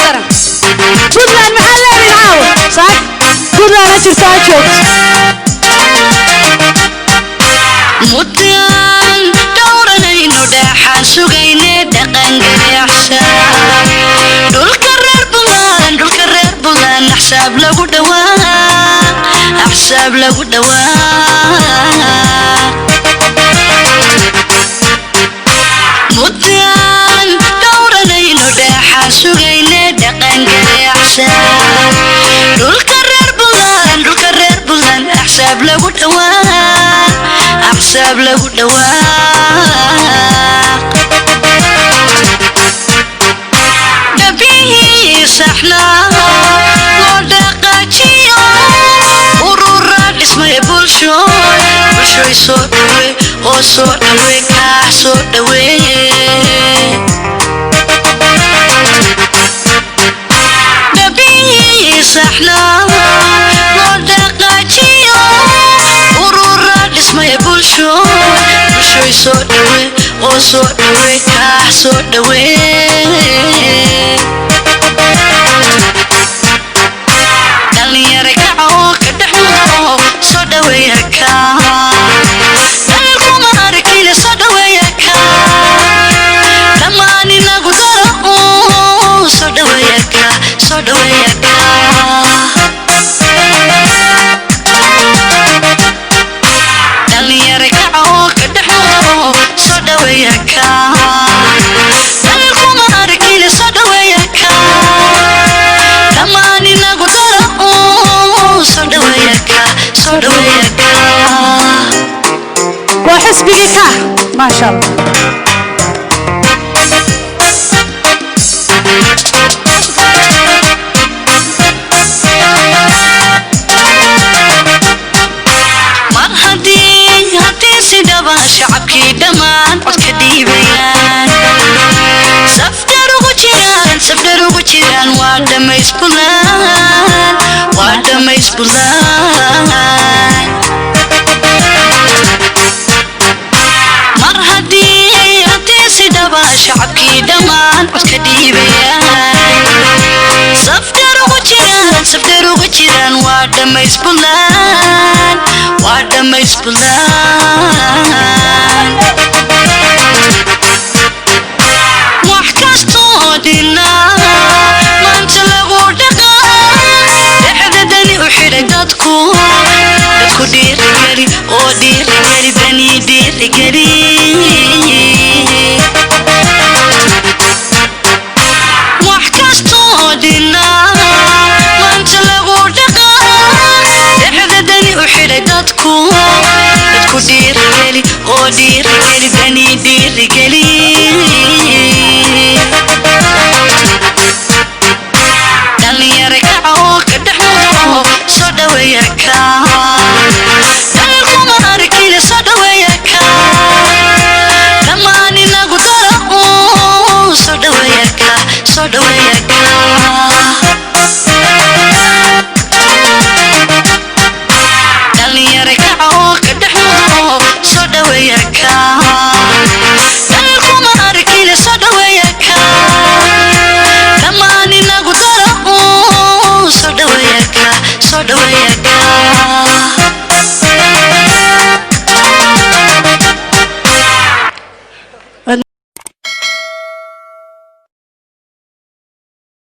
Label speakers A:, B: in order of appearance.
A: Daran Puntland, maxaa leedihin caawa? Saak Puntland ha jirto, ha joogto.
B: Muddaan dhowranayno, dhaaxaan sugayne dhaqangaleexsa dhulka reer Buntland, dhulka reer Buntland, axsaab lagu dhawaa, axsaab lagu dhawaa. Muddaan dhowranayno, dhaaxaan sugayne dhaqangaleexsa dhulka reer Buntland, dhulka reer Buntland, axsaab lagu dhawaa, axsaab lagu dhawaa. Dhabihii saxnaa loo dhaqaajiyo, urura dhismaya bulsho, bulshoy soo dhawe oo soo dhawe, kaax soo dhaweeye. Dhabihii saxnaa loo dhaqaajiyo, urura dhismaya bulsho, bulshoy soo dhawe oo soo dhawe, kaax soo dhaweeye. Dhalinyaro kaca oo ka dhex muuqo, soo dhaweeya kaa, dhalkuma arkine, soo dhaweeya kaa, dhammaan inagu daro oo soo dhaweeya kaa, soo dhaweeya kaa. Dhalinyaro kaca oo ka dhex muuqo, soo dhaweeya kaa, dhalkuma arkine, soo dhaweeya kaa, dhammaan inagu daro oo soo dhaweeya kaa, soo dhaweeya kaa.
A: Waa xisbigii ka, maasha Allah.
B: Mar haddii si dhaba shacabkii dhammaan codka dhiibayaan, safdhar ugu jiraan, safdhar ugu jiraan, waa dhammays Buntland, waa dhammays Buntland. Mar haddii si dhaba shacabkii dhammaan codka dhiibayaan, safdhar ugu jiraan, safdhar ugu jiraan, waa dhammays Buntland, waa dhammays Buntland. Wax kastoo dhinaa maanta lagu dhaqaa, dhexda dani u xidhay dadku, dadku dhiirigeli oo dhiirigeli, dani dhiirigeli. Wax kastoo dhinaa maanta lagu dhaqaa, dhexda dani u xidhay dadku, dadku dhiirigeli oo dhiirigeli, dani dhiirigeli. Dhalinyaro kaca oo ka dhex muuqo, soo dhaweeya kaa, dhalkuma arkine, soo dhaweeya kaa, dhammaan inagu daro oo soo dhaweeya kaa, soo dhaweeya kaa. Dhalinyaro kaca oo ka dhex muuqo, soo dhaweeya kaa, dhalkuma arkine, soo dhaweeya kaa, dhammaan inagu daro oo soo dhaweeya kaa, soo dhaweeya.